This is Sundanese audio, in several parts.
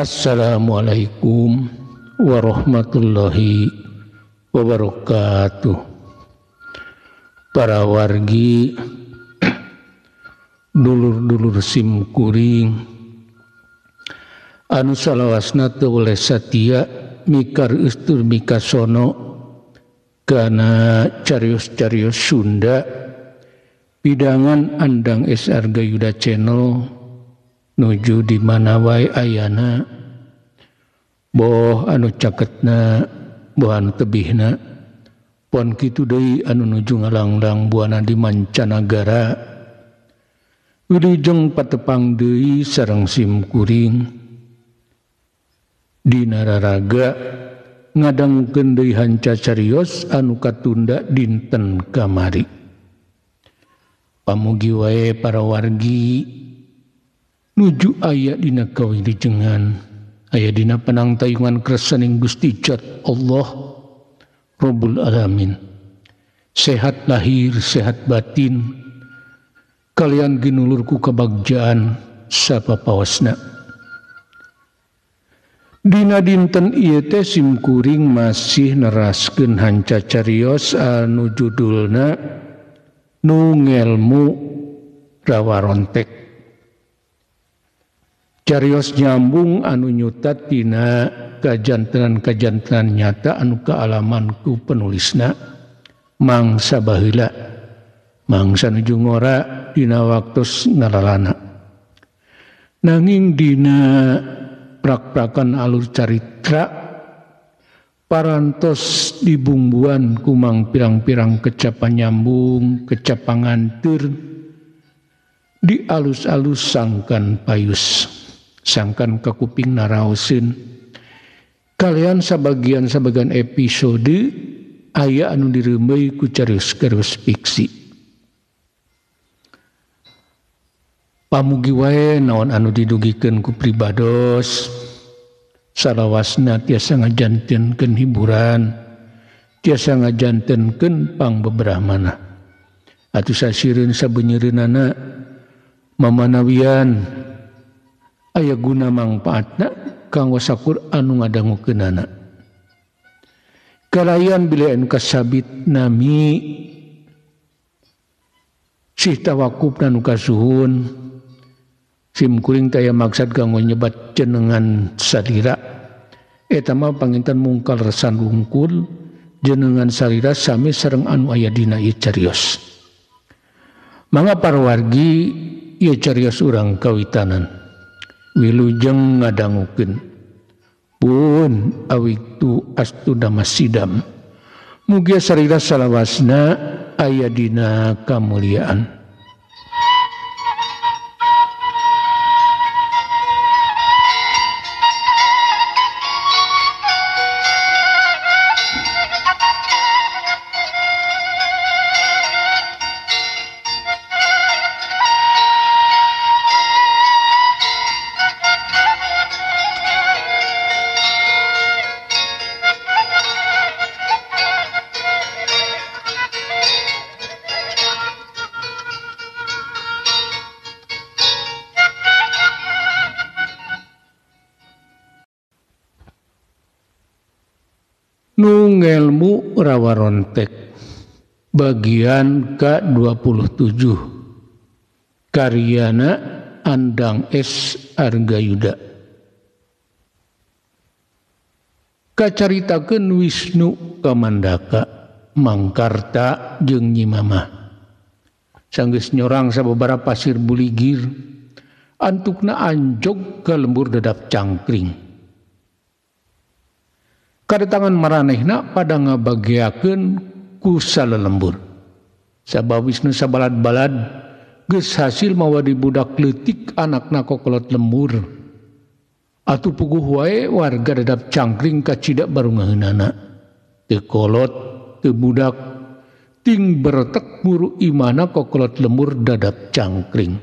Assalamualaikum warahmatullahi wabarakatuh. Para wargi, dulur-dulur simkuring anu salawasna teu oleh satia mikar eustur mikasono kana carios-carios Sunda pidangan Andang S Arga Yuda Channel nuju di mana wae ayana, boh anu caketna boh anu tebihna, pon kitu deui anu nuju ngalanglang buana di mancanagara. Wilujeng patepang deui sareng simkuring dina raraga ngadangukeun deui hanca carios anu katunda dinten kamari. Pamugi wae para wargi nuju aya dina kawilujengan, aya dina panangtayungan kersaning Gusti Jat Allah Rabbul Alamin. Sehat lahir, sehat batin, kalian ginulurku kebagjaan sapapaosna. Dina dinten ieu teh simkuring masih neraskeun hanca carios anu judulna Nu Ngelmu Rawarontek. Carios nyambung anu nyutat tina kajantenan-kajantenan nyata anu kaalaman ku penulisna mangsa baheula, mangsa nuju ngora dina waktos ngalalana. Nanging dina prak-prakan alur caritra parantos dibumbuan kumang pirang-pirang kecapan nyambung, kecapan nganteur, di alus-alus sangkan payus, sangkan kakuping naraoseun. Kalian sabagian-sabagian episode aya anu direumeuy ku carios-carios fiksi. Pamugi wae naon anu didugikeun ku pribados salawasna tiasa ngajantenkeun hiburan, tiasa ngajantenkeun pangbeberahmana. Atuh sasireun sabeunyereunana mamanawian aya guna mangpaatna kanggo sakur anu ngadangukeunana. Kalayan bilih anu kasabit nami sih tawakufna nu kasuhun, simkuring taya maksad kanggo nyebat jenengan salira. Eta mah panginten mungkal resan wungkul jenengan salira sami sareng anu aya dina ieu carios. Mangga para wargi ieu carios urang kawitanan. Wilujeng ngadangukeun pun awiktu astuna masidam. Mugia sarira salawasna aya dina kamuliaan. Nu Ngelmu Rawarontek bagian ke-27 karyana Andang S Arga Yuda. Kacaritakeun Wisnu Kamandaka Mangkarta jeung Nyi Mamah. Sanggeus nyorang sababaraha pasir buligir, antukna anjog ka lembur dadap cangkring. Kadatangan maranehna pada ngabageakeun ku salelembur. Sabab Wisnu sabalad-balad geus hasil mawa di budak leutik anakna kokolot lembur. Atuh puguh wae warga dadap cangkring kacida barungaheunana. Teu kolot, teu budak, ting beretek muru imana kokolot lembur dadap cangkring.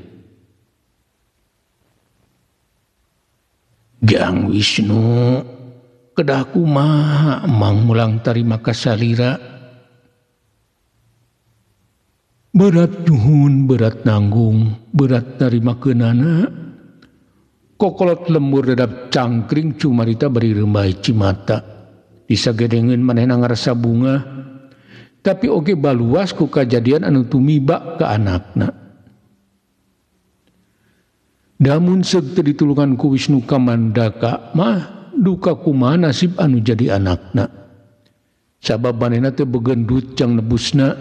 Jang Wisnu, kedah kumaha mang mulang tarima kasalira. Berat nyuhun, berat nanggung, berat tarima keunana. Kokolot lembur dadap cangkring cumarita bari reumbai cimata. Disagedengeun manehna ngarasa bunga, tapi oge baluas ku kajadian anu tumiba ka anakna. Damun seug teu ditulungan ku Wisnu Kamandaka mah duka kumaha nasib anu jadi anakna. Sabab manehna teu beugeun duit jang nebusna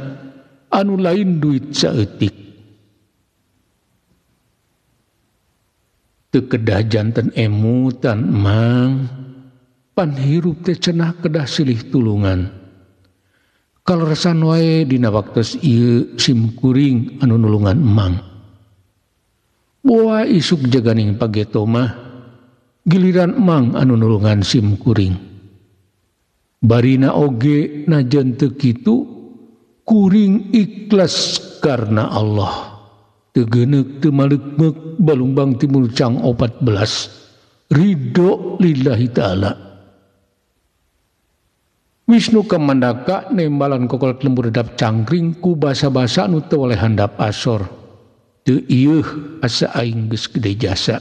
anu lain duit saeutik. Teu kedah janten emutan mang, pan hirup teh cenah kedah silih tulungan. Kaleresan wae dina waktos ieu sim kuring anu nulungan emang. Boa isuk jaganing pageto mah giliran emang anu nulungan sim kuring. Barina oge najan teu kitu kuring ikhlas karena Allah. Teu geuneuk teu maleukmeuk balungbang timur cang 14 ridho lillahi ta'ala. Wisnu Kamandaka nembalan kokolot lembur dadap cangkring ku basa-basa anu teu waleh handap asor. Teu ieuh asa aing geus gede jasa.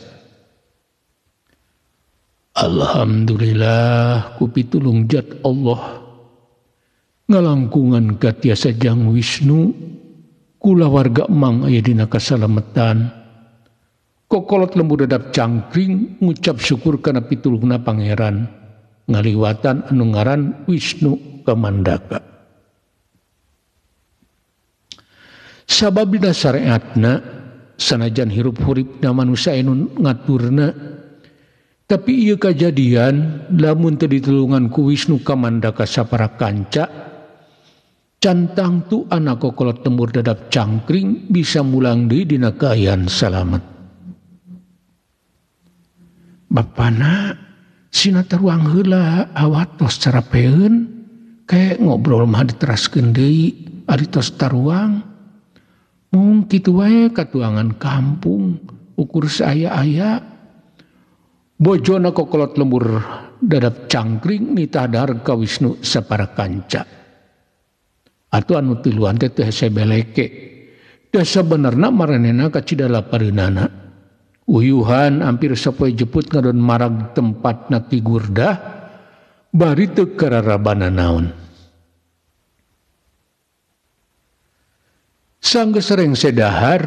Alhamdulillah ku pitulung jat Allah. Ngalangkungan katiasa Jang Wisnu kulawarga emang aya dina kasalametan. Kokolot lembur dadap cangkring ngucap syukur kana pitulungna pangeran. Ngaliwatan anu ngaran Wisnu Kamandaka. Sabab dina syariatna sanajan hirup huripna manusia anu ngaturna, tapi ieu kajadian lamun teu ditulungan ku Wisnu Kamandaka sapara kanca cantang tu anak kokolot lembur dadap cangkring bisa mulang deui dina kaayaan salamet. Bapana sina taruang heula awatos carapeun kayak ngobrol mah diteraskeun deui ari tos taruang. Mung kitu wae katuangan kampung ukur saaya-aya. Bojona kokolot lembur dadap cangkring nitah dahar ka Wisnu sapara kanca. Atuh anu tiluan teh teu hese beleke. Da sabenerna maranehna kacida lapareunana. Uyuhan hampir sapoe jeput ngadon marag tempatna Ki Gurdah bari teu kararabana naon. Sanggeus rengse dahar,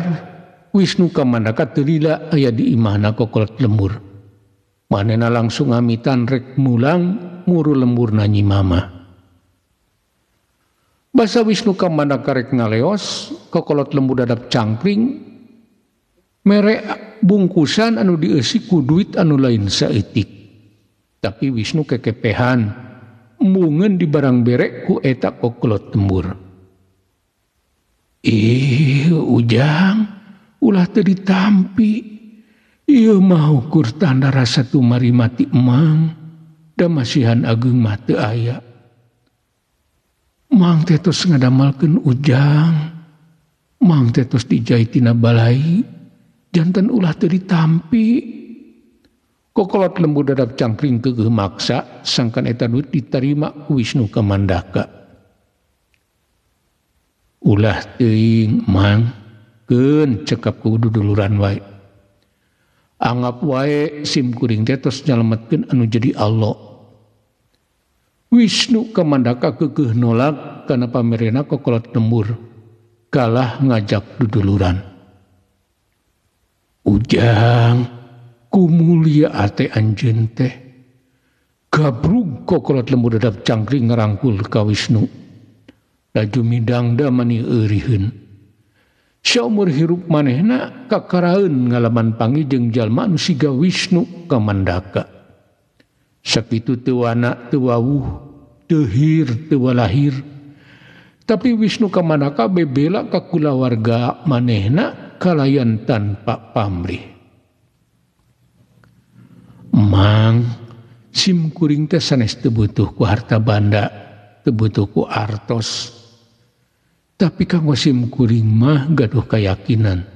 Wisnu Kamandaka teu lila aya di imahna kokolot lembur. Manehna langsung ngamitan rek mulang muru lemburna Nyi Mama. Basa Wisnu Kamandaka rek ngaleos, kokolot lembur dadap cangkring mere bungkusan anu dieusi ku duit anu lain saeutik. Tapi Wisnu kekepehan, embungeun di barang berek ku eta kokolot lembur. Ih, Ujang, ulah teu ditampi. Ieu mah ukur tanda rasa tumari mati emang, da masihan ageung mah teu aya. Mang teh tos ngadamalkeun Ujang, mang teh tos dijaitina balai, janten ulah teu ditampi. Kokolot lembur dadap cangkring keukeuh maksa, sangkan eta duit ditarima ku Wisnu Kamandaka. Ulah teuing mang, keun cekap ku duduluran wae. Anggap wae sim kuring teh tos nyalametkeun anu jadi Allah. Wisnu Kamandaka keukeuh nolak kana pamerena kokolot lembur, kalah ngajak duduluran. Ujang, kumulia ate anjeun teh. Gabrug kokolot lembur dadap cangkring ngarangkul ka Wisnu. Laju midangda mani euriheun. Saumur hirup manehna kakaraeun ngalaman panggih jeung jalma anu siga Wisnu Kamandaka. Sakitu teu wana teu wawuh, teu hir teu walahir. Tapi Wisnu Kamandaka bebela ka kulawarga manehna kalayan tanpa pamrih. Mang sim kuring teh sanes teu butuh ku harta banda, teu butuh ku artos. Tapi kanggo sim kuring mah gaduh kayakinan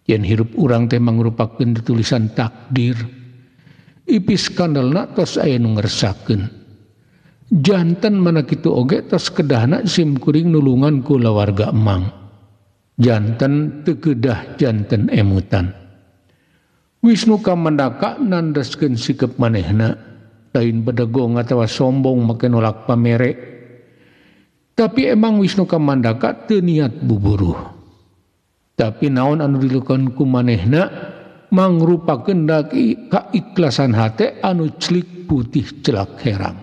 yen hirup urang teh mangrupakeun tulisan takdir. Ipis kandalna tos aya nu ngersakeun. Janten mana kitu oge tos kedahna sim kuring nulungan kulawarga emang. Janten teu kedah janten emutan. Wisnu Kamandaka nandaskeun sikep manehna, lain bedegong atawa sombong make nolak pamere. Tapi emang Wisnu Kamandaka teu niat buburuh. Tapi naon anu dilakukan ku manehna mangrupakeun kaikhlasan hate anu celik putih celak herang.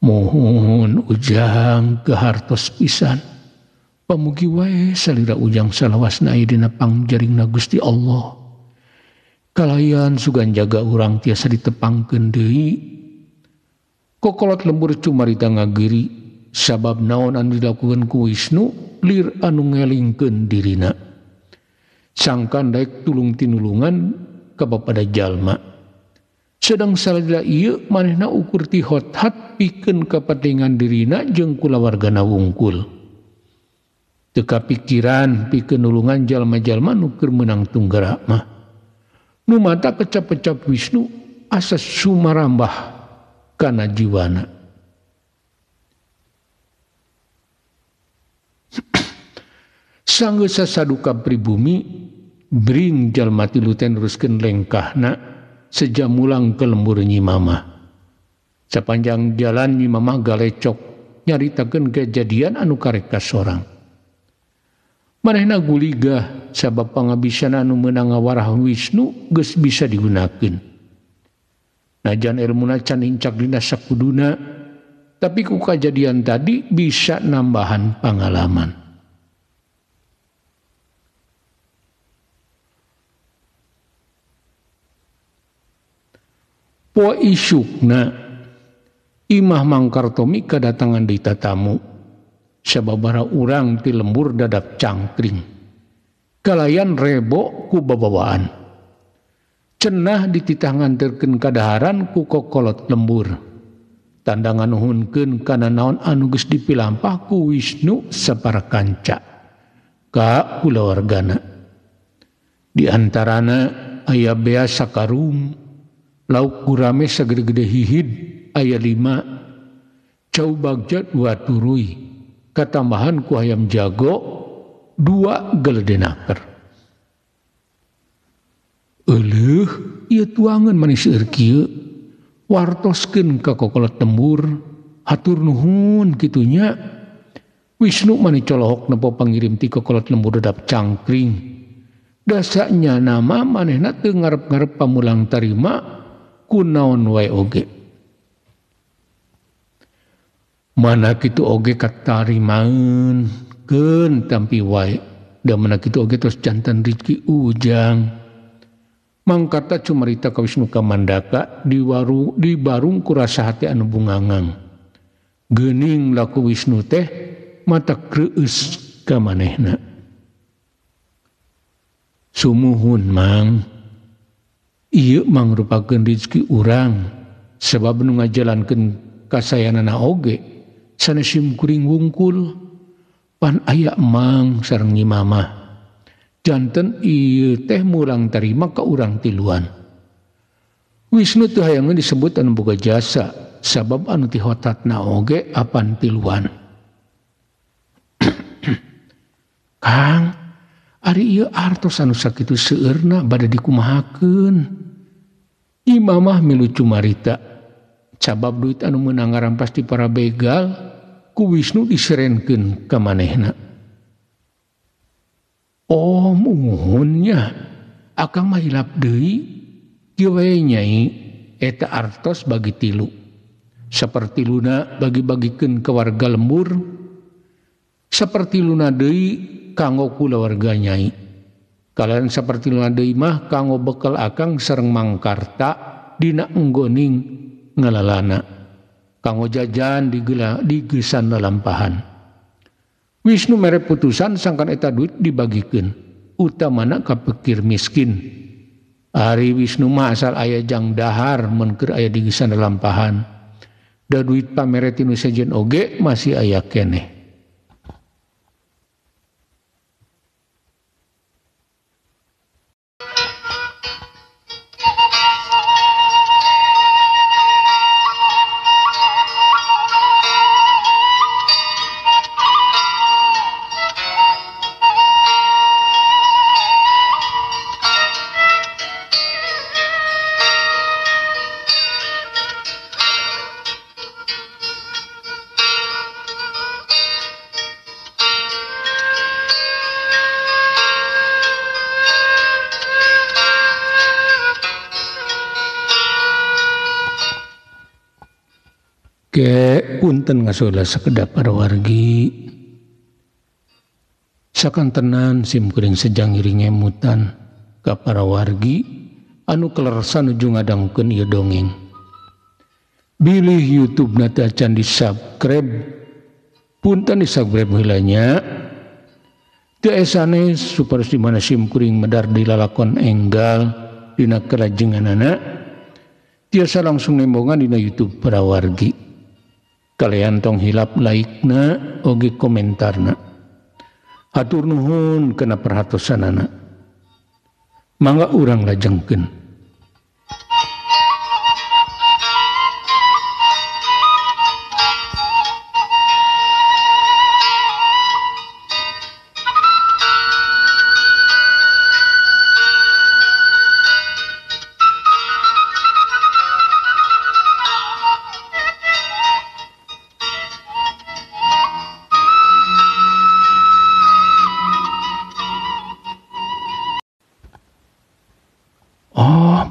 Mohon ujang kehartos pisan. Pamugi wae salira ujang salawasna aya dina pangjaringna Gusti Allah. Kalayan sugan jaga urang tiasa ditepangkeun deui. Kokolot lembur cumarita ngagiri sabab naon anu dilakukeun ku Wisnu lir anu ngelingkeun dirina. Sangkan daek tulung tinulungan ka bapada jalma. Sedang salila ieu manehna ukur ti hothat pikeun kapentingan dirina jeung kulawargana wungkul. Teu kapikiran pikeun nulungan jalma-jalma nu keur meunang tunggara mah. Nu mata kecap-kecap Wisnu asa sumarambah kana jiwana. Sanggeus sasaduka pribumi bring jalma tilu teh neruskeun lengkahna seja mulang ke lembur Nyi Mamah. Sapanjang jalan Nyi Mamah galecok nyaritakeun kejadian anu karek kasorang. Manehna guligah sabab pangabisan anu meunang ngawarah Wisnu geus bisa digunakeun. Najan elmuna can incak dina sakuduna, tapi ku kajadian tadi bisa nambahan pangalaman. Poe isukna imah Mang Kartomi kadatangan deui tatamu. Sababaraha urang ti lembur dadap cangkring. Kalayan rebo ku babawaan. Cenah dititah nganterkeun kadaharan ku kokolot lembur. Tanda nganuhunkeun kana naon anu geus dipilampah ku Wisnu sapara kanca ka kulawargana. Di antarana aya bea sakarum, lauk gurame sagede-gede hihid aya 5, cau bagja 2 turuy, katambahan ku hayam jago 2 geledenaker. Euleuh ieu tuangan manis seueur kieu, wartoskeun ka kokolot lembur, hatur nuhun kitunya. Wisnu mani colohok nempo pangirim ti kokolot lembur dadap cangkring. Dasanya nama manehna teu ngarep-ngarep pamulang tarima kunaon wae oge. Mana kitu oge katarimaeun keun tampi wae. Da mana kitu oge tos jantan rezeki ujang. Mangkata cumarita ka Wisnu Kamandaka di barung kurasa hati anu bungangang. Geuning laku Wisnu teh mata kreueus ka manehna. Sumuhun mang, ieu mangrupakeun rezeki urang sebab nu ngajalankeun kasayanana oge sanes sim kuring wungkul pan aya mang sareng Nyi Mamah. Janten ieu teh murang tarima ka urang tiluan. Wisnu teu hayangeun disebut anu boga jasa sabab anu tihotatna oge apan tiluan. Kang, ari ieu artos anu sakitu seueurna bade dikumahakeun? Nyi Mamah milu cumarita sabab duit anu meunang ngarampas ti para begal ku Wisnu diserenkeun ka manehna. Oh muhunnya, akang mah hilap deui, kieu we nyai eta artos bagi tilu. Saperti luna bagi-bagikeun ka warga lembur, saperti luna deui kanggo kulawarga nyai. Kalayan saperti luna deui mah kanggo bekel akang sareng Mangkarta dina enggoning ngalalana. Kanggo jajan digesan lalampahan. Wisnu mere putusan sangkan eta duit dibagikeun, utamana ka pikir miskin. Ari Wisnu mah asal aya jang dahar mun keur aya digisan lalampahan. Da duit pamere ti nu sejen oge masih aya keneh. Ke punten ngasola sakedap para wargi. Sakantenan sim kuring sejang ngiring ngemutan ka para wargi anu kelersan nuju ngadangkeun ieu dongeng. Bilih YouTube na teh acan di-subscribe, punten di-subscribe heula nya. Teu sanes supados di mana sim kuring medar di lalakon enggal dina kalajenganana tiasa langsung nembongan dina YouTube para wargi. Kalian tong hilap like-na oge komentarna. Hatur nuhun kana perhatosanana. Mangga urang lajengkeun.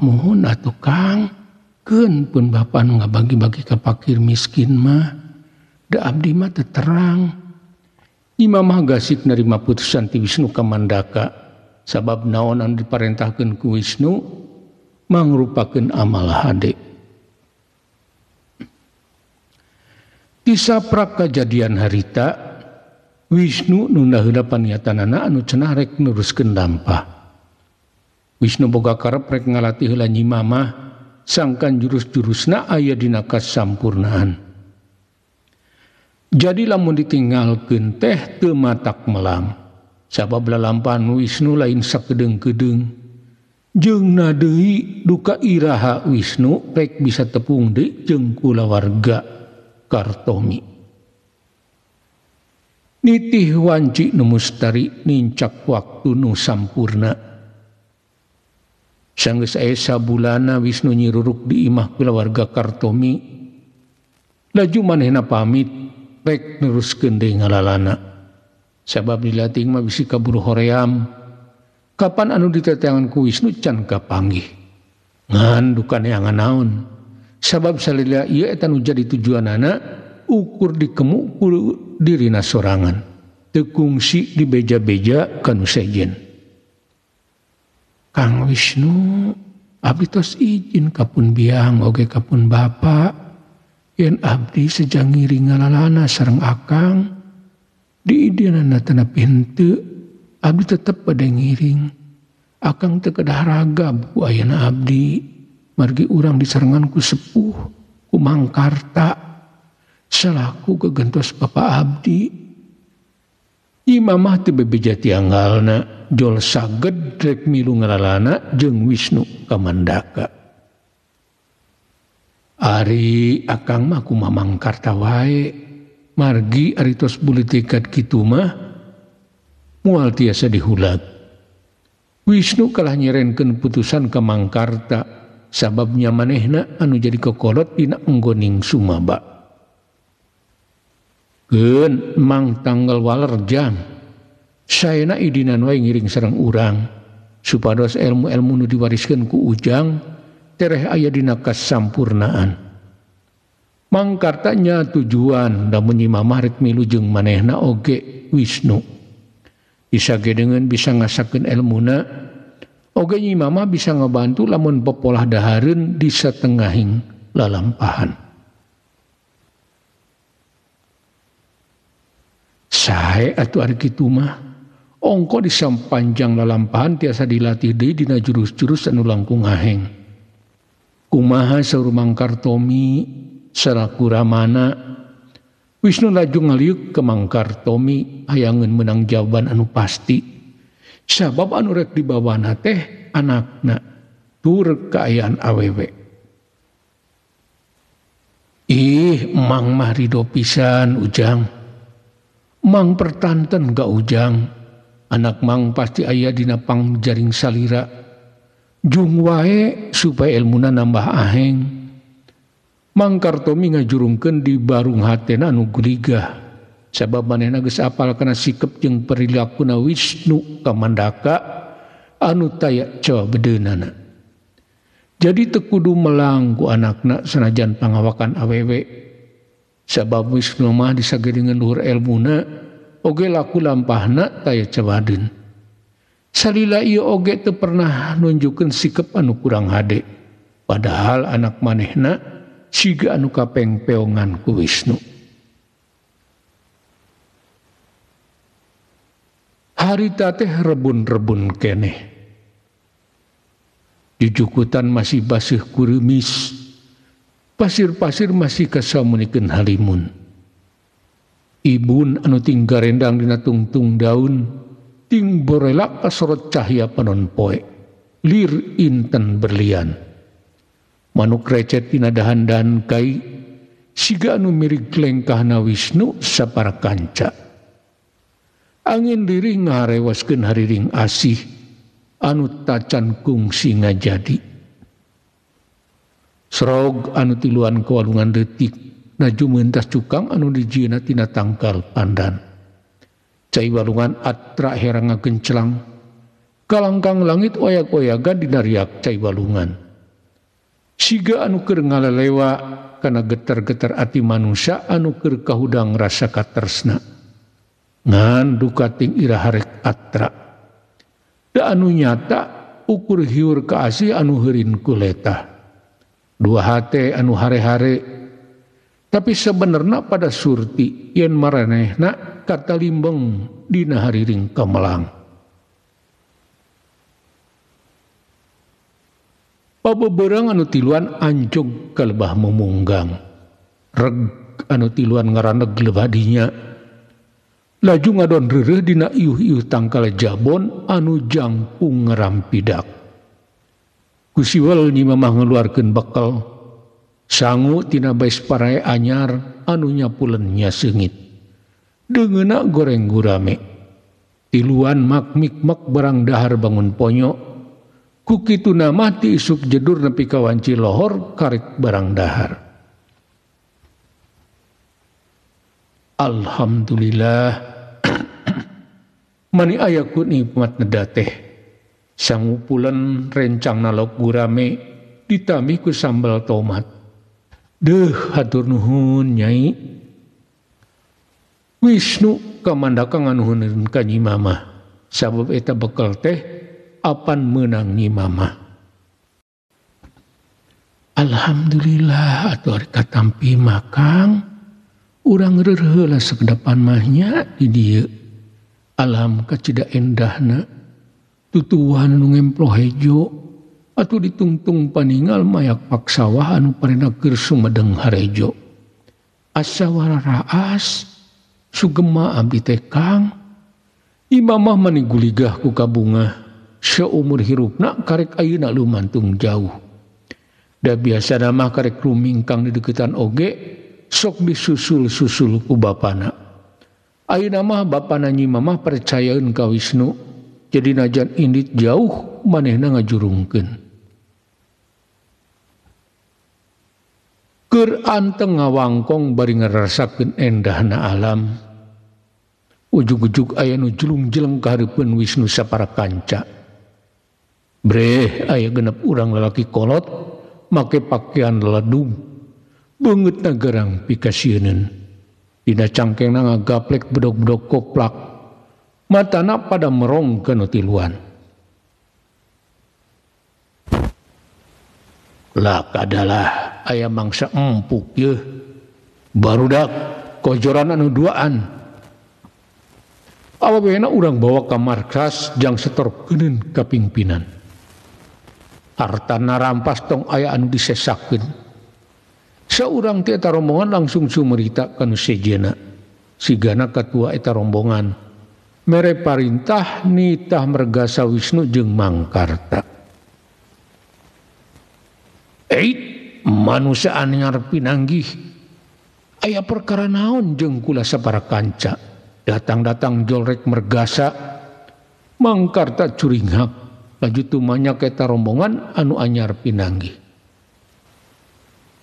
Muhun atuh Kang, keun pun bapa nu ngabagi-bagi ka pakir miskin mah, da abdi mah teu terang. Imamah gasik nerima putusan ti Wisnu Kamandaka, sabab naon anu diparentahkeun ku Wisnu mangrupakeun amal hade. Tisaprak kajadian harita, Wisnu nunda heula paniatanana anu cenah rek neruskeun lampah. Wisnu boga karep rek ngalatih heula Nyi Mamah sangkan jurus-jurusna aya dina kasampurnaan. Jadi lamun ditinggalkeun teh teu matak melang. Sabab lalampahan Wisnu lain sakedeung-kedeung. Jeung deui duka iraha Wisnu rek bisa tepung deui jeung kulawarga Kartomi. Nitih wanci nu mustari nincak waktu nu sampurna. Sanggeus aya sabulana Wisnu nyiruruk di imah kulawarga Kartomi. Laju manehna pamit rek neruskeun deui ngalalana. Sabab dilatih mah bisi kaburu hoream. Kapan anu diteteangan ku Wisnu can kapanggih. Ngan duka neangan naon. Sabab salila ieu eta nu jadi tujuanana ukur dikemu ku dirina sorangan. Teu kungsi dibeja-beja ka nu sejen. Kang Wisnu, abdi tos izin kapun biang oge kapun bapa, yen abdi sejang ngiring ngalalana sareng akang, diidinana tanapi henteu, abdi tetep bade ngiring. Akang teu kedah ragab ku ayana abdi, margi urang disarengan ku sepuh, ku Mangkarta, salaku gegentos bapa abdi. Imamah teu bebeja tianggalna, jol saged rek milu ngalalana jeung Wisnu Kamandaka. Ari akang mah kumaha Mangkarta wae, margi ari tos bulitikad kitu mah moal tiasa dihulag. Wisnu kalah nyerenkeun putusan ka Mangkarta sabab nyamanehna anu jadi kokolot dina enggoning sumaba. Keun mang tanggal waler jam saena idinan wae ngiring sareng urang supados ilmu-ilmu nu diwariskeun ku Ujang tereh aya dina kasampurnaan. Mangkarta nya tujuan lamun Nyi Mamah rek milu jeung manehna oge Wisnu. Bisa gedengeun bisa ngasakeun elmuna oge Nyi Mamah bisa ngabantu lamun popolah dahareun di satengahing lalampahan. Sae atuh ari kitu mah. Ongko disampanjang lalampahan tiasa dilatih deui dina jurus-jurus anu langkung aheng. Kumaha saur Mang Kartomi salaku ramana. Wisnu laju ngaliuk ke Mang Kartomi hayangeun meunang jawaban anu pasti. Sabab anu rek dibawana teh anakna tur kaayaan awewe. Ih, Mang mah rido pisan Ujang. Mang pertanten ga Ujang. Anak Mang pasti aya dina pangjaring salira. Jung wae supaya ilmuna nambah aheng. Mang Kartomi ngajurungkeun di barung hatena anu guligah. Sabab manehna geus apal kana sikep jeung perilakuna Wisnu Kamandaka anu taya cobedeunana. Jadi teu kudu melang ku anakna sanajan pangawakan awewe. Sabab Wisnu mah disageudeungeun luhur elmuna oge laku lampahna taya cobadeun. Salila ieu oge teu pernah nunjukkeun sikep anu kurang hade. Padahal anak manehna siga anu kapengpeongan ku Wisnu. Harita teh rebun-rebun keneh. Jujukutan masih baseuh kurumis. Pasir-pasir masih kasamunikeun halimun. Ibun anu ting garendang dina tungtung daun, ting borelak kasorot cahya panon poe. Lir inten berlian. Manuk recet dina dahan-dahan kai, siga anu mirig lengkahna Wisnu sapara kanca. Angin lirih ngaharewaskeun hariring asih anu tacan kungsi ngajadi. Srog anu tiluan kawalungan leutik naju mentas cukang anu dijieuna tina tangkal pandan. Cai walungan atra herang ngagencelang. Kalangkang langit oyak-oyagan dina riak cai walungan. Siga anu keur ngalelewa kana getar-getar ati manusia anu keur kahudang rasa katresna. Ngan duka ting iraha rek atra. Da anu nyata ukur hiur ka asih anu heurin kuletah. Dua hate anu hare-hare. Tapi sebenarna pada surti yen maranehna katalimbeng dina hariring kamelang. Pabeberang anu tiluan anjog ka lebah memunggang. Reg anu tiluan ngaraneg lebah dinya. Laju ngadon reureuh dina iuh-iuh tangkal jabon anu jangkung ngarampidak. Kusiwel nyi mamah ngeluarkeun bekel. Sangu tina bais parae anyar anu nyapulen nya seungit. Deungeuna goreng gurame. Tiluan mak mikmak barang dahar bangun ponyo. Ku kituna mah ti isuk jedur nepi ka wanci lohor karek barang dahar. Alhamdulillah. Mani aya ku nikmat neda teh. Sangupulen rencang nalok gurame ditambih ku sambal tomat. Deuh hatur nuhun nyai. Wisnu Kamandaka nganuhuneun ka Nyi Mamah. Sabab eta bekel teh apan meunang Nyi Mamah. Alhamdulillah atuh ari katampi mah Kang. Urang reureuh heula sakedapan mah nya di dieu. Alam kacida endahna. Tutuwuhan anu ngemploh hejo atuh ditungtung paningal mayak paksawah anu parena keur sumedeng harejo. Asa wararaas sugema abdi teh Kang. Imamah mani guligah ku kabungah saumur hirupna karek ayeuna lumantung jauh. Da biasana mah karek rumingkang di deukeutan oge sok disusul-susul ku bapana. Ayeuna mah bapana Nyi Mamah percayaeun ka Wisnu. Jadi najan indit jauh manehna ngajurungkeun. Keur anteng ngawangkong bari ngarasakeun endahna alam. Ujug-ujug aya nu jelung-jeleng ka hareupeun Wisnu sapara kanca. Breh aya genep urang lalaki kolot make pakaian leledug. Beungeutna gerang pikasieuneun. Dina cangkengna ngagaplek bedog-bedog koplak. Matana pada merong ka nu tiluan. Lah kadalah aya mangsa empuk yeuh. Barudak kojoran anu duaan. Awewena urang bawa ka markas jang setorkeuneun ka pingpinan. Hartana rampas tong aya anu disesakeun. Saurang ti eta rombongan langsung sumerita ka nu sejenna. Sigana katua eta rombongan mere parintah nitah mergasa Wisnu jeung Mangkarta. Eit manusia anyar pinanggih aya perkara naon jeung kula sapara kanca. Datang-datang jolrek mergasa Mangkarta curinghak laju tumanya eta rombongan anu anyar pinanggih.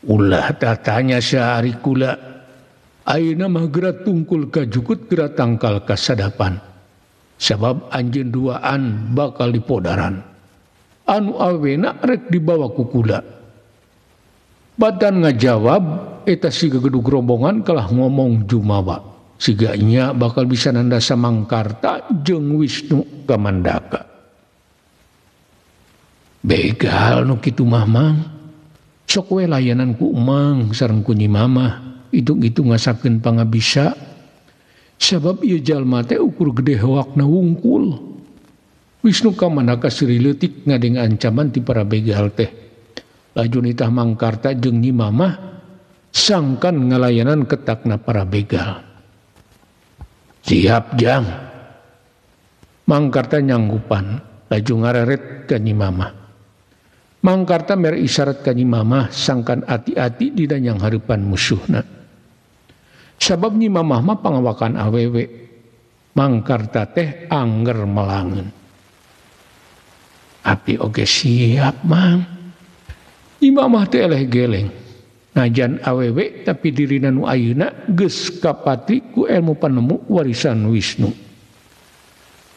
Ulah tatanya sehari kula ayeuna mah geura tungkul ka jukut geura tangkal ka sadapan. Sabab anjeun duaan bakal dipodaran. Anu awena rek dibawa ku kula. Badan ngajawab eta si gegedug rombongan kalah ngomong jumawa. Siga nya bakal bisa nandasa Mangkarta jeung Wisnu Kamandaka. Begal nu kitu mah mang. Sok we layanan ku emang sareng ku Nyi Mamah. Hitung-hitung ngasakeun pangabisa. Sabab ieu jalma teh ukur gede hoakna wungkul. Wisnu Kamandaka seuri leutik ngadeng ancaman ti para begal teh. Laju nitah Mangkarta jeung Nyi Mamah sangkan ngalayanan ketakna para begal. Siap jang. Mangkarta nyanggupan laju ngareret ka Nyi Mamah. Mangkarta mere isyarat ka Nyi Mamah sangkan ati-ati dina yang hareupan musuhna. Sabab Nyi Mamah mah pangawakan awewe. Mangkarta teh angger melangeun. Api oge siap mang. Nyi Mamah teh eleh geleng. Najan awewe tapi dirina nu ayeuna geus kapati ku ilmu panemu warisan Wisnu.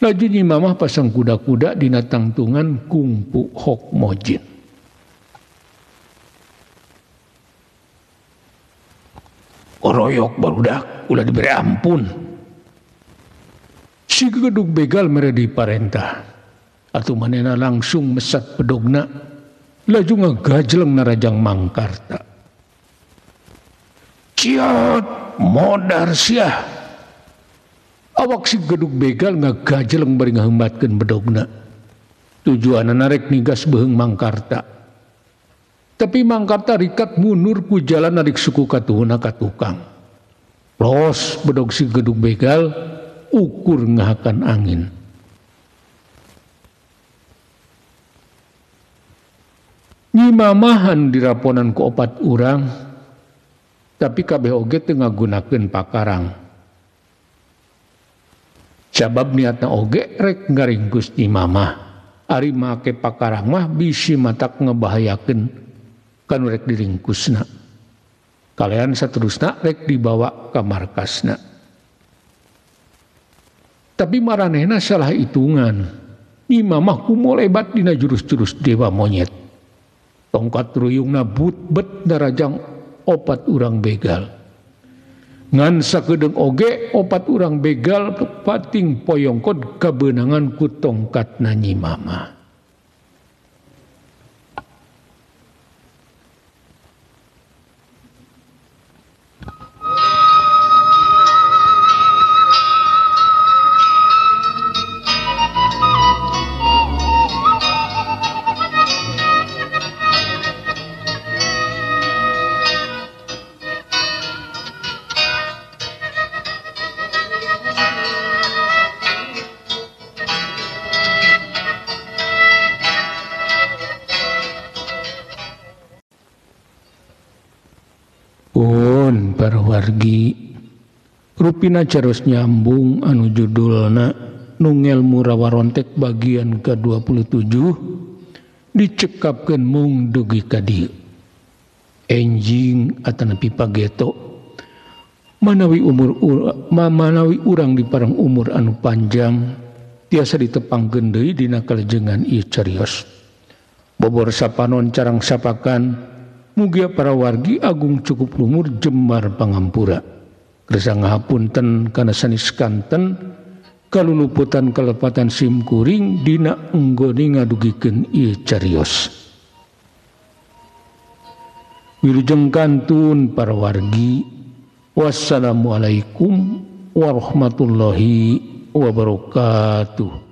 Laju Nyi Mamah pasang kuda-kuda dina tangtungan kungpu hok mojin. Oroyok barudak ulah diberi ampun. Si gedug begal mere diparentah. Atuh manehna langsung mesat bedogna laju ngagajleng narajang Mangkarta. Ciot modar siah. Awak si gedug begal ngagajeleng bari ngahembatkeun bedogna. Tujuanna rek nigas beuheung Mangkarta. Tapi Mangkarta rikat mundur ku jalan narik suku katuhuna ka tukang. Los bedog si gedug begal ukur ngahakan angin. Nyi Mamahan diraponan ku opat urang, tapi kabeh oge teu ngagunakeun pakarang. Sabab niatna oge rek ngaringkus Nyi Mamah. Ari make pakarang mah bisi matak ngebahayakeun kanu rek diringkusna. Kalian saterusna rek dibawa ka markasna. Tapi maranehna salah hitungan. Nyi Mamah kumolebat dina jurus-jurus dewa monyet. Tongkat ruyungna but-bet darajang opat urang begal. Ngan sakedeung oge opat urang begal pating poyongkot kabeunangan ku tongkatna Nyi Mamah. Wargi rupina carus nyambung anu judulna Nungelmu Rawarontek bagian ke-27 dicekapkeun mung dugi ka dieu. Enjing atanapi pageto manawi umur manawi urang dipareng umur anu panjang tiasa ditepangkeun deui dina kalejengan ieu carios. Bobor sapanon carang sapakan mugia para wargi agung cukup lumur jembar pangampura. Kersa ngahapunten kana sanes kanten kaluluputan kalepatan sim kuring dina enggone ngadugikeun ieu carios. Wilujeng kantun para wargi. Wassalamualaikum warahmatullahi wabarakatuh.